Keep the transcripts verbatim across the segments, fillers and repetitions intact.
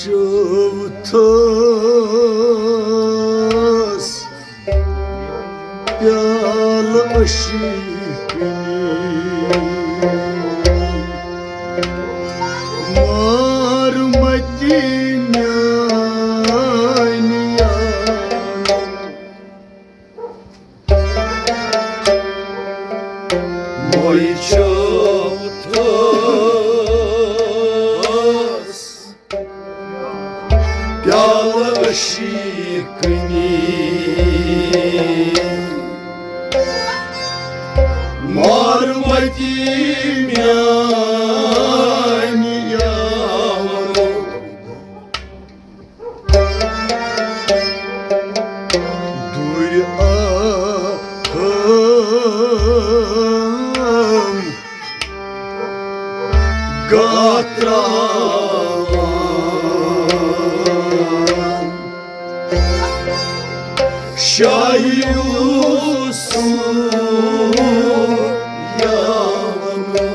چوتھس پیالہٕ عشیٖق نی۔ مار متی میانہِ یارن۔ مۄے چوتھس پیالہٕ عشیٖق نی۔ مار متی میانہِ یارن۔ دوٗرِ آہم گاتراوان۔ شاہ یوسف یاونو۔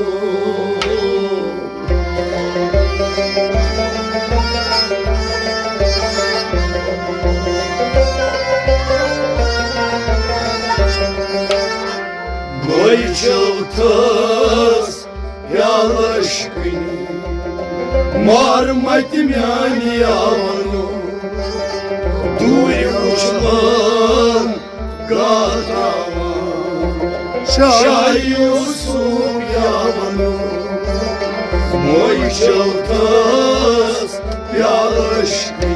مۄے چوتھس پیالہٕ عشیٖق نی۔ مار متہِ میانہِ یاونو۔ دوٗرِ وٕچھان گاتراوان۔ شاہ یوسف یاونو۔ مۄے چوتھس پیالہٕ عشیٖق نی۔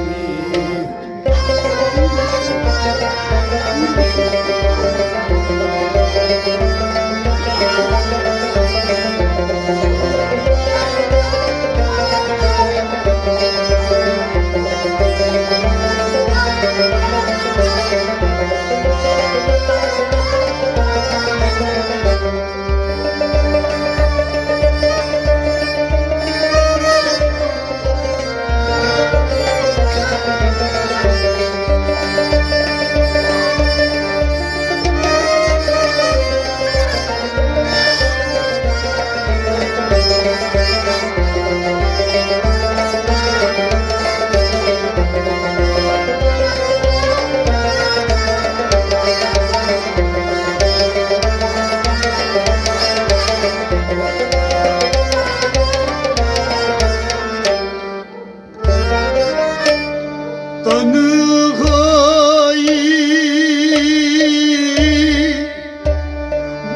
تنہائی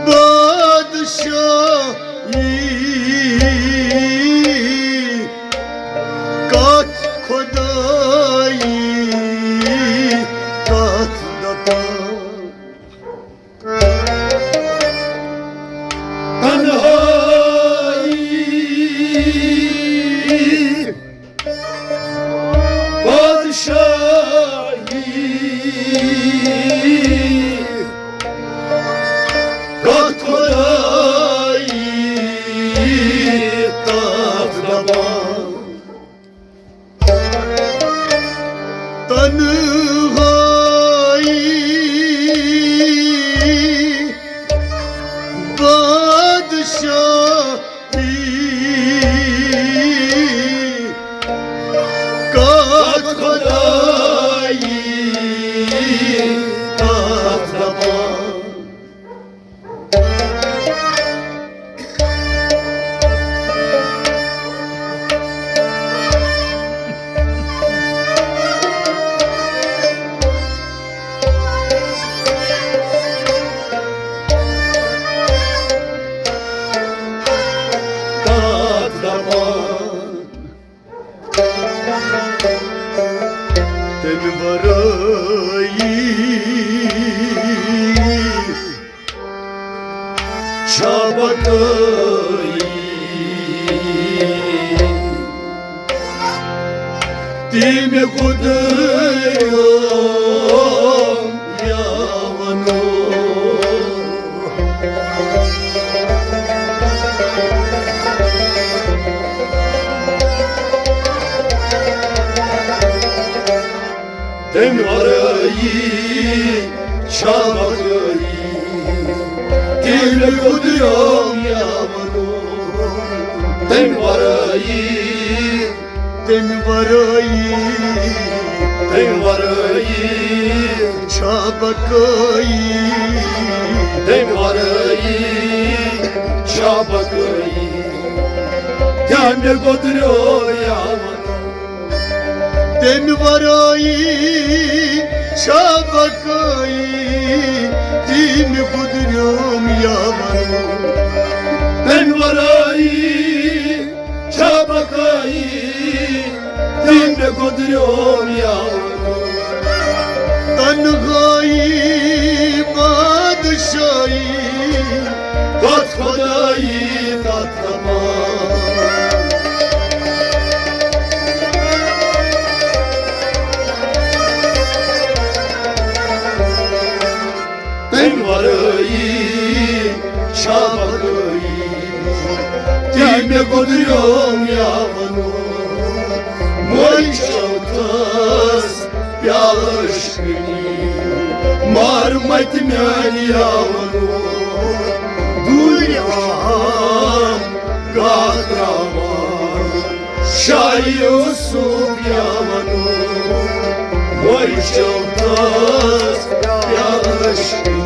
بادشاہی، کتھ خدائی، کتھ دپان۔ تنہائی بادشاہی، کتھ خدائی، کتھ دپان۔ تنہائی بادشاہی، کتھ خدائی، کتھ دپان۔ کتھ دپان۔ تمہِ ورٲیی چھا بقٲیی؟ تمہِ قدرت یا ونو۔ تمہِ ورٲیی چھا بقٲیی؟ تیٚلہِ گوٚو دٔریاو یا ونو۔ تمہِ ورٲیی تمہِ ورٲیی، تمہِ ورٲیی چھا بقٲیی، تمہِ ورٲیی چھا بقٲیی، کیٛاہ مےٚ گۄدریو یا ونو؟ تمہِ ورٲیی چھا بقٲیی، تی مےٚ گۄدریوم یا ونو؟ تمہِ ورٲیی چھا بقٲیی، تی مےٚ گۄدریوم یا ونو؟ تنہٲیی بادشاہی، کتھ خدایی، کتھ کمال۔ تمہِ ورٲیی چھا بقٲیی، تی مےٚ گۄدریوم یا ونو؟ مٔلۍ چوتھس پیالس کٔنی، مار متہِ میانہِ یا ونو؟ دوٗرِ آہام گاہ تراوان، شاہ یوسف یا ونو؟ مٔلۍ چوتھس پیالس کٔنی۔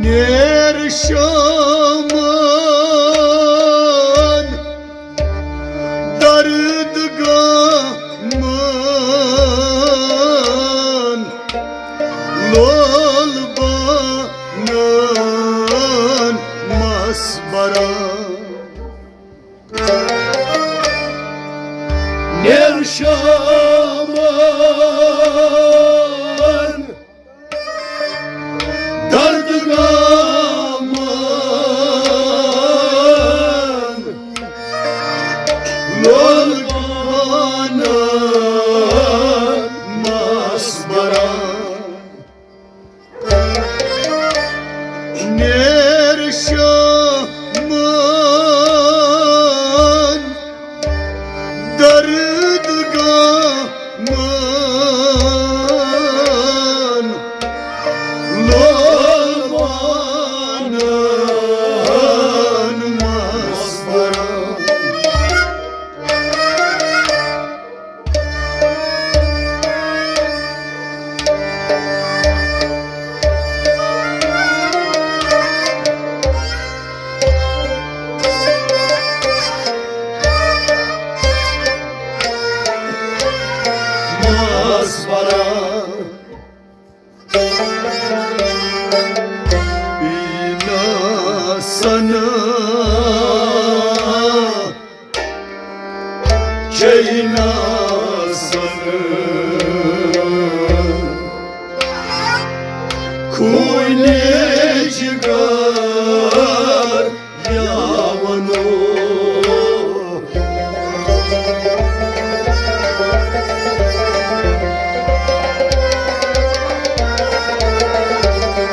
نیر شامن درد غمن، لول بنن مس بران۔ نیر شامن درد غمن، لول بنن مس بران۔ نیر شامن درد غمن، لول بنن مس بران۔ مس بران۔ پینا سنا، چینا سنا، خونے جگر یا ونو۔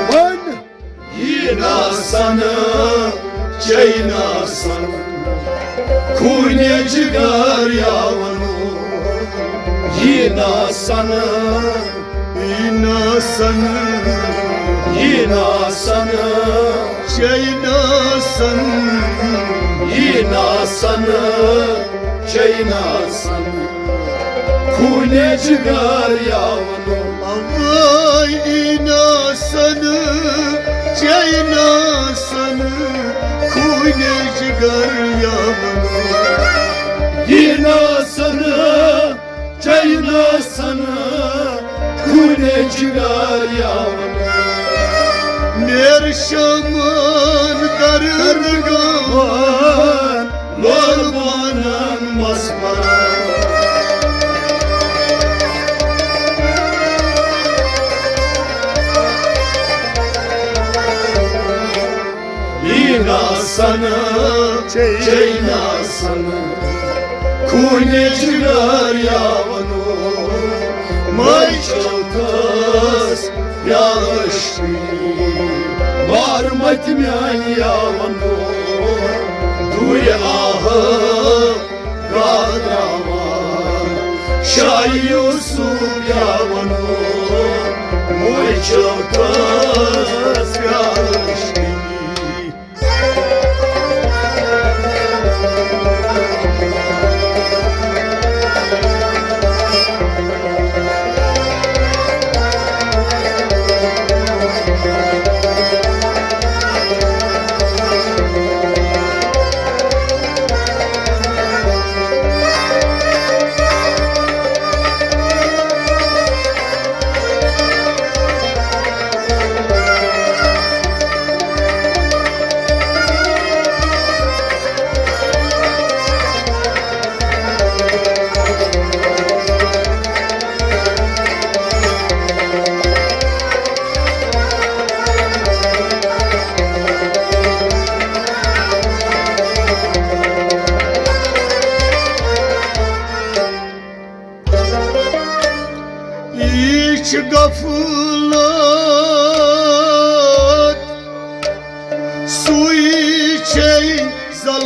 ون۔ یی ناسن، چے ناسن، خونے جگر یا ونو۔ یی ناسن، یی ناسن، یی ناسن، چے ناسن، یی ناسن، چے ناسن، خونے جگر یا ونو۔ اوے یی ناسن، چے ناسن، خونے جگر یا ونو۔ یی ناسن، چے ناسن، خونے جگر پرشمن درد گمان لول بانن مس پران۔ یی ناسن، چے ناسن، خوٗنہِ جگر یا ونو، مے چوتھس پیالس مار مت میانہِ یا ونو، دوٗرِ آہ گاگراوان، شاہ یوسف یا ونو، مے چوتھس پیالس یہِ چھِ غفلت، سُے چھے ذلت،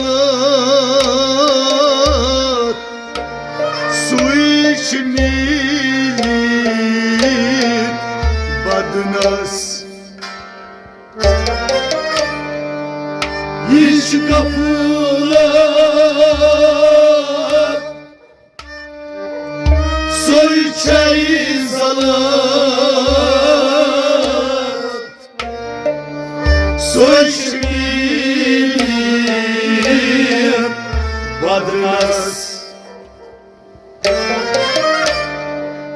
سُے چھِ میٖرِتھ بدنس۔ یہِ چھِ غفلت، سُے چھے ذلت، سُے چھُ میٖرِتھ بدنس۔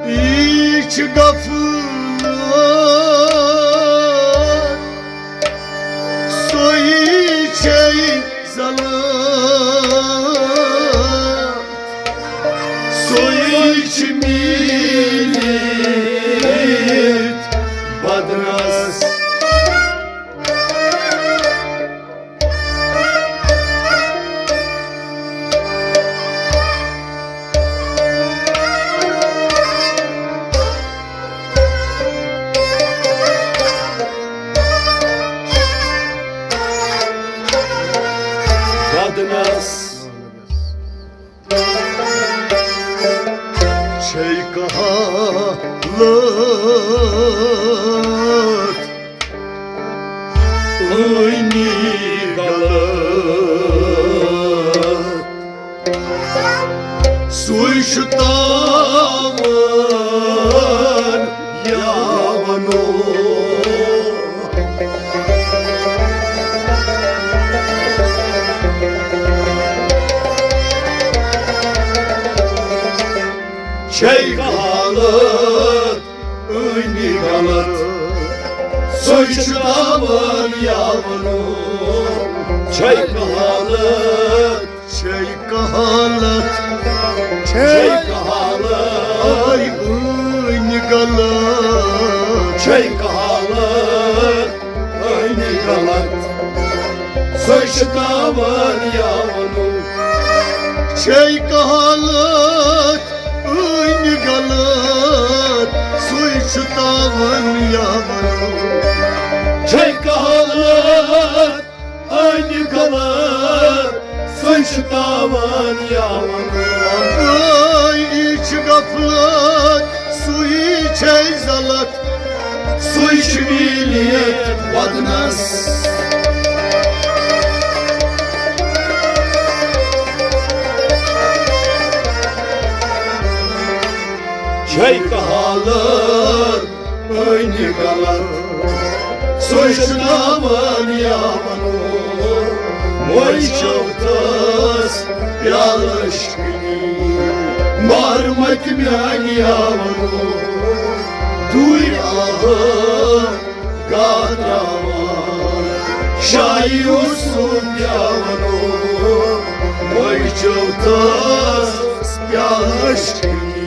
یہِ چھِ غفلت، سُے چھے ذلت، سُے چھُ میٖرِتھ بدنس۔ بدنس چھے کہالت ٲنی غلط۔ سُے چھُ تاوان یا ونو۔ چھے کہالت ٲنی غلط، سُے چھُ تاوان یا ونو۔ چھے کہالت، چھے کہالت، چھے کہالت، آے ٲنی غلط۔ چھے کہالت، ٲنی غلط، سُے چھُ تاوان یا ونو۔ چھے کہالت، ٲنی غلط، سُے چھُ تاوان یا ونو۔ چھے کہالت، ٲنی غلط، سُے چھُ تاوان یا ونو۔ ٲے، یہِ چھِ غفلت، سُے چھے ذلت، سُے چھُ میٖرِتھ بدنس۔ چھے کہالت، ٲنی غلط، سُے چھُ تاوان یا ونو۔ مے چوتھس پیالس مار مت میانہِ یا ونو۔ دوٗرِ آہ گاگراوان، چوتھس پیالس کھنی۔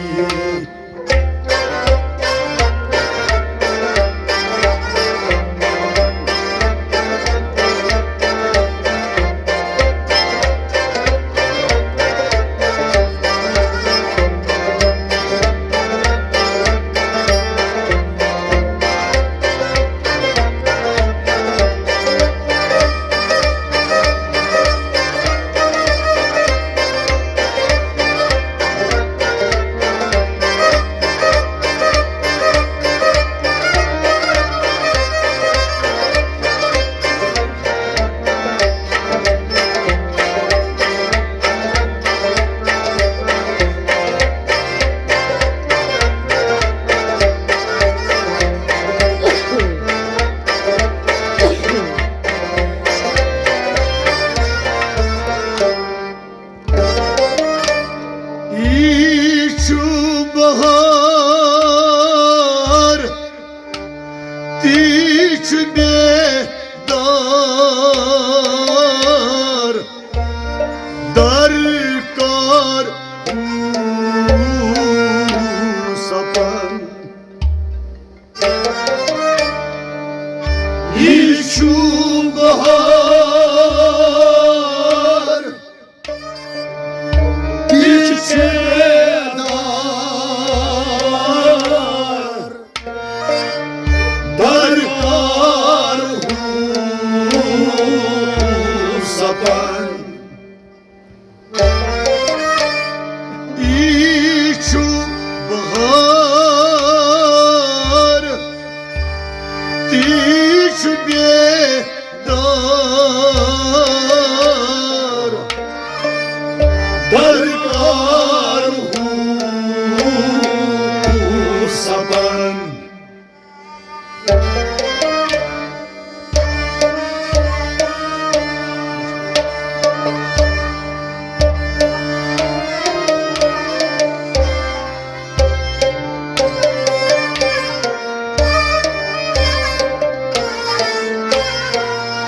یہِ چھُ بہار، تی چھُ بیدار، درکار ہُہ سپن۔ یہِ چھُ بہار، یہِ چھُ بیدار، درکار ہُہ سپن۔ یہِ چھُ بہار، تی چھُ بیدار، درکار ہُہ سپن۔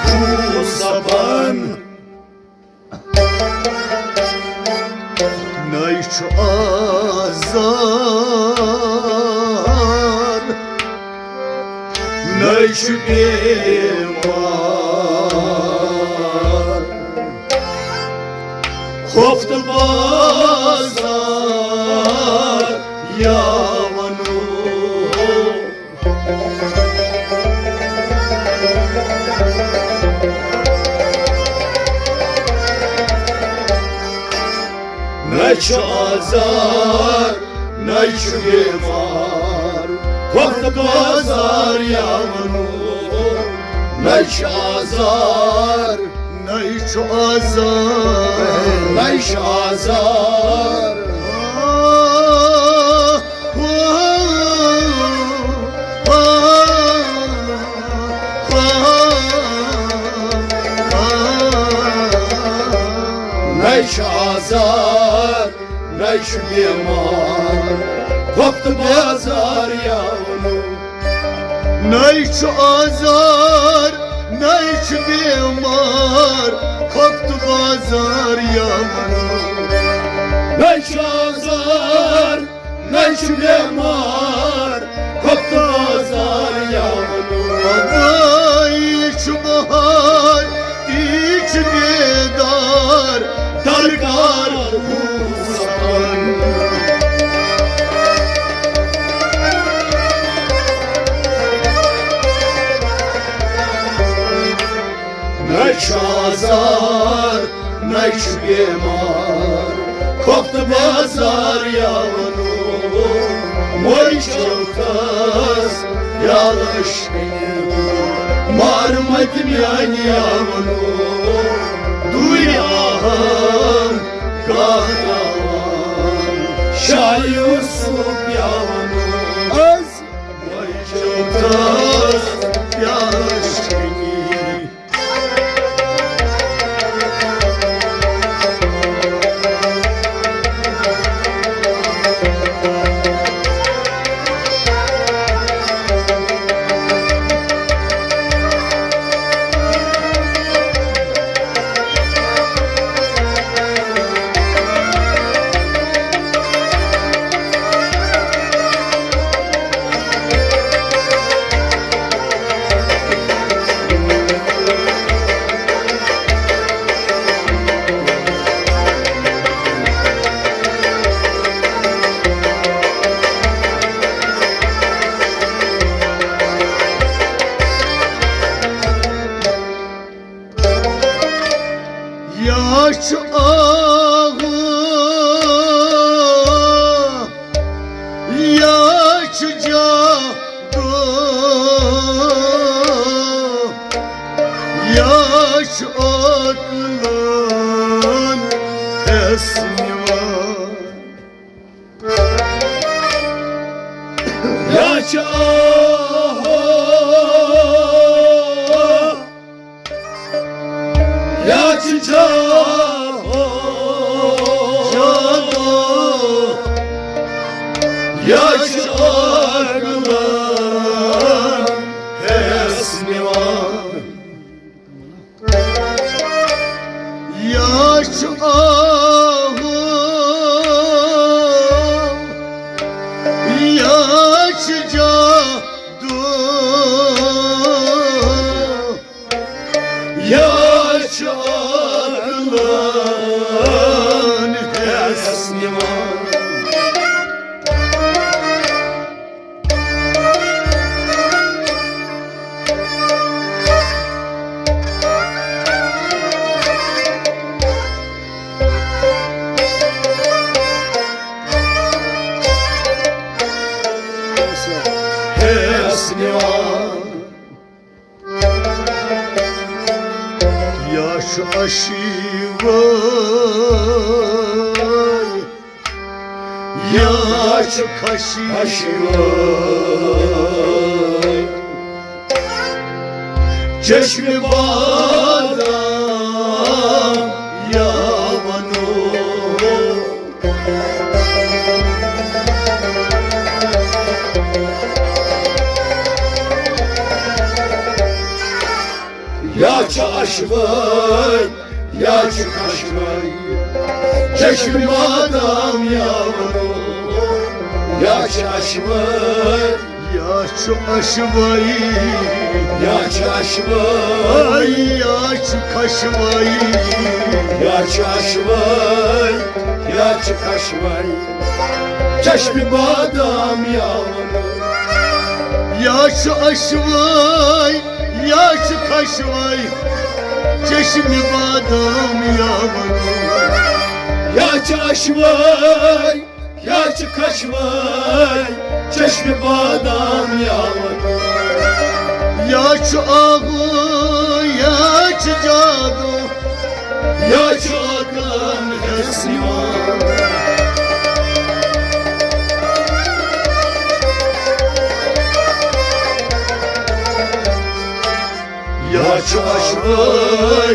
ہُہ سپن۔ نَے چھُ آزار، نَے چھُ بیمار، خۄفتہٕ بازار یا وَنو۔ نَے چھُ آزار، نَے چھُ بیمار، خۄفتہٕ بازار یا وَنو۔ نَے چھُ آزار، نَے چھُ آزار، نَے چھُ آزار۔ نَے چھُ آزار، نَے چھُ بیمار، خۄفتہٕ بازار یا وَنو۔ نَے چھُ آزار، نَے چھُ بیمار، خۄفتہٕ بازار یا وَنو۔ نَے چھُ آزار، نَے چھُ بیمار، خۄفتہٕ بازار یا وَنو۔ نَے چھُ بہار، تی چھُ بیدار، درکار ہُہ سپن۔ نَے چھُ آزار، نَے چھُ بیمار، خۄفتہٕ بازار یا وَنو۔ مٔرۍ چوتھس پیالس کھنی، مارمتۍ میٛانہِ یا وَنو۔ دوٗرِ آہم کاہ تراوان، شاہ یوسف یا وَنو۔ أزۍ مٔرۍ چوتھس پیالس کھنی۔ چھُ عقلن ہٮ۪س نِوان۔ یا چھُ آہو، یا چھُ جاہو، جاہو، یا چھُ عقلن ہٮ۪س نِوان۔ یا چھُ آہو، یا چھُ جادو، یا چھُ عقلن ہٮ۪س نِوان۔ ہٮ۪س نِوان۔ یا چھُ اَشہِ وٲے، یا چھُ خۄشہِ، خۄشہِ وٲے۔ چشمِ بادام یا وَنو۔ یا چھُ اَشہِ وٲے، یا چھُ خۄشہِ وٲے۔ چشمِ بادام یا وَنو۔ یا چھُ اَشہِ وٲے۔ یا چھُ اَشہِ وٲے۔ یا چھُ اَشہِ وٲے۔ یا چھُ خۄشہِ وٲے۔ یا چھُ اَشہِ وٲے۔ یا چھُ خۄشہِ وٲے۔ چشمِ بادام یا وَنو۔ یا چھُ اَشہِ وٲے۔ یا چھُ خۄشہِ وٲے۔ چشمِ بادام یا وَنو۔ یا چھُ اَشہِ وٲے۔ یا چھُ خۄشہِ وٲے، چشمِ بادام یا وَنو۔ یا چھُ آہو، یا چھُ جادو، یا چھُ عقلن ہٮ۪س نِوان۔ یا چھُ اَشہِ وٲے،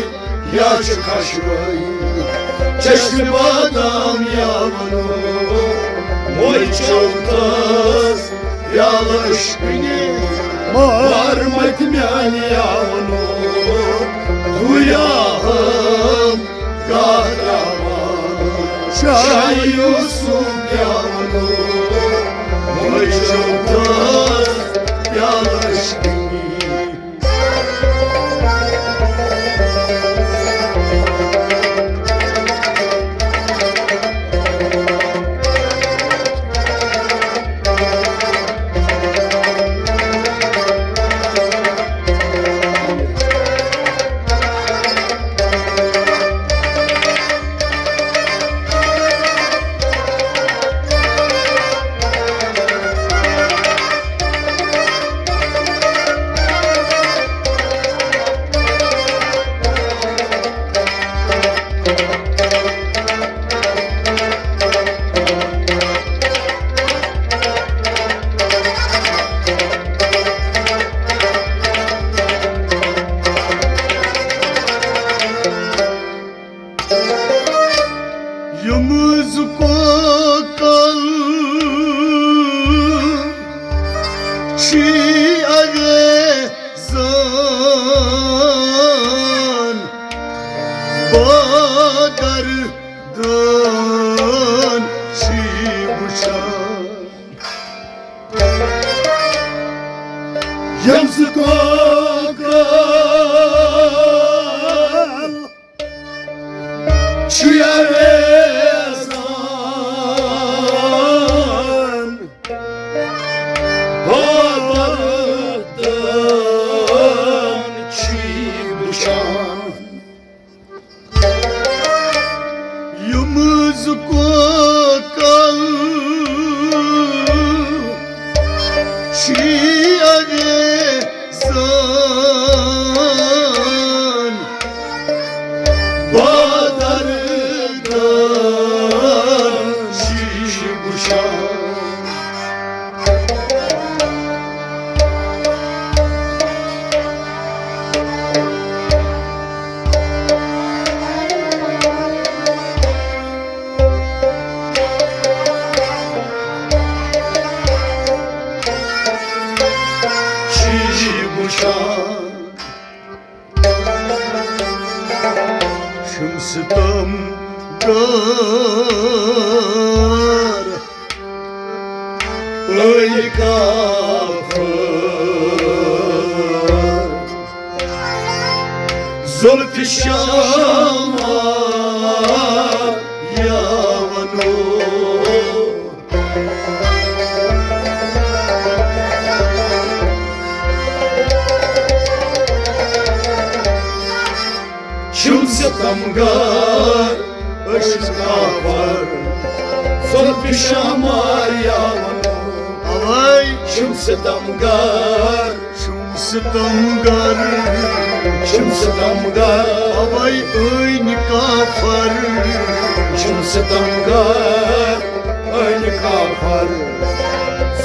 یا چھُ خۄشہِ وٲے، چشمِ بادام یا وَنو۔ موے چوتھس پیالہٕ عشقٕنہِ، مار مَتہِ میٛانہِ یا وَنو۔ دوٗریا ہم گاہ ترٛاوان، شاہ یوسف یا وَنو۔ موے چوتھس پیالہٕ عشقٕنہِ۔ یِم زٕ کوکل چھی اویزان، بادر دان چھی وٕچھان۔ یِم زٕ کوکل چھِ اویزان، بادر دان چھی وٕچھان۔ یِم زٕ کوکل چھی اویزان، وٕچھان۔ چھُم ستم گر ٲلۍ کافر، زلفِ شامہ یا ونو۔ چھِم ستم گر، أسۍ چھِ کافر، زلفِ شامہ یا ونو۔ اوے۔ چھِم ستم گر، چھِم ستم گر، چھِم ستم گر۔ اوے أنۍ کافر، چھِم ستم گر، أنۍ کافر،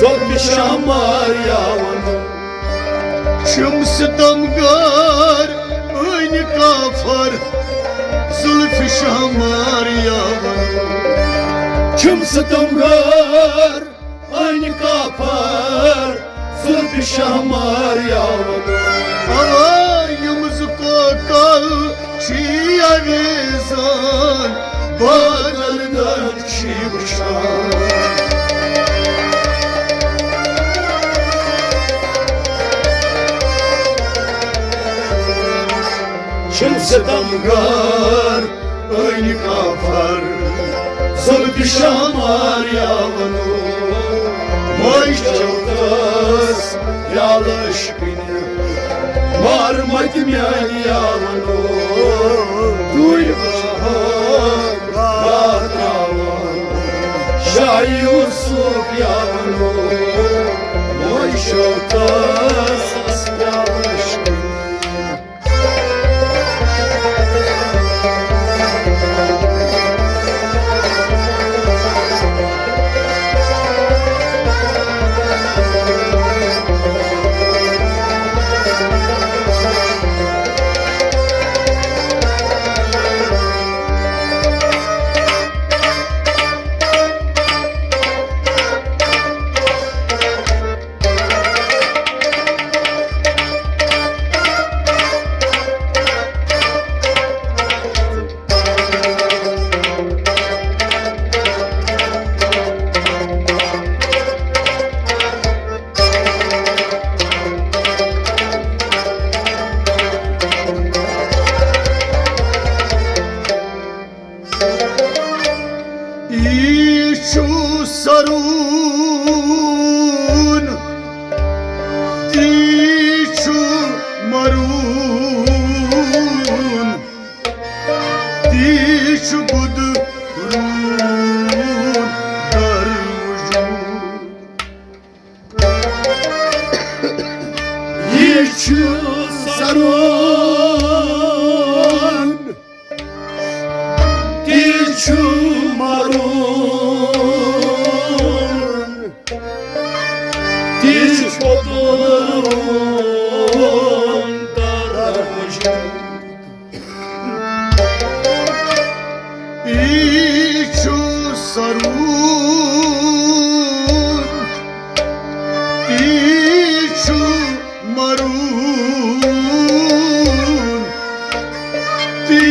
زلفِ شامہ یا ونو۔ چھِم ستم گر، أنۍ کافر، زلفِ شامہ یا ونو۔ چھِم ستم گر، أنۍ کافر، زلفِ شامہ یا ونو۔ آ، یِم زٕ کوکل چھی اویزان، بادل در چھی وٕچھان۔ چھِم ستم گر، أنۍ کافر، زلفِ شامہ یا ونو۔ مٲج چھو تس یا لٲش کِنہِ، مار متہِ میانہِ یا ونو۔ دوٗرِ بہار راتھ تراوان، شاہ یوسف یا ونو۔ مٲج چھو تس یا لٲش کِنہِ۔ یہِ چھُ سرون، تی چھُ مرون، تی چھُ گُدرون در وجود۔ یہِ چھُ سرون، تہِ چھُ مرون، تہِ چھُ گُدرون در وجود۔ یہِ چھُ سرون، تی چھُ مرون، تی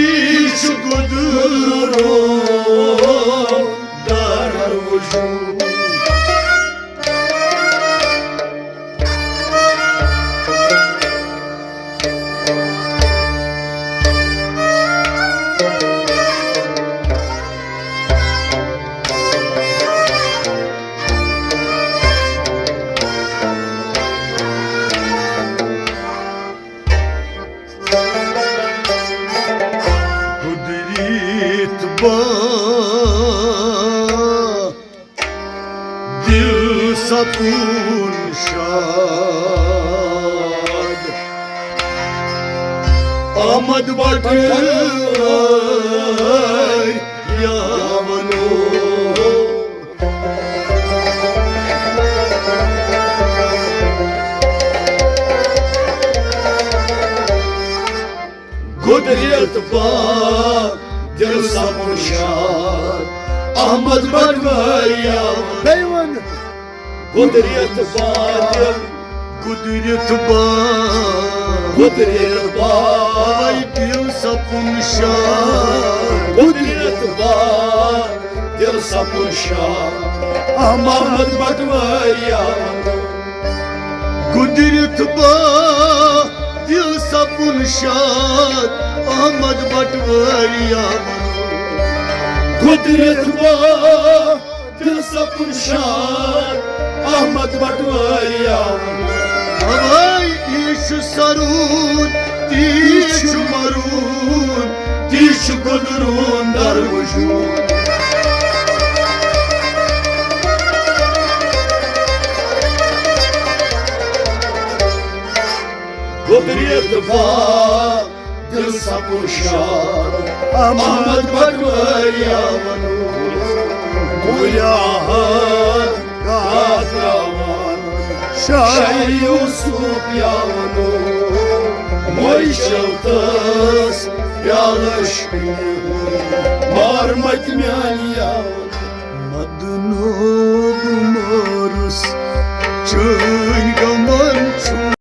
چھُ گُدرون در وجود۔ قدرت با دل سکون شاد۔ احمد بٹ یا ونو۔ قدرت با دل سکون شاد۔ احمد بٹ یا بیٚیہِ وَن۔ قدرت با دل قدرت با، قدرت با، وے دل سپُن شاد۔ قدرت با، دل سپُن شاد۔ محمد بٹواریا۔ قدرت با، دل سپُن شاد۔ احمد بٹواریا۔ قدرت با، دل سپُن شاد۔ احمد بٹواریا۔ اوے یہِ چھُ سرون، تی چھُ مرون، تی چھُ گُدرون در وجود۔ قدرت با، دل سپُن شاد۔ احمد بٹواریا ونو، موریاہن گاتراوان۔ شاعر یوسف یا ونو، موری شوتس پیالش مار مت میانیا۔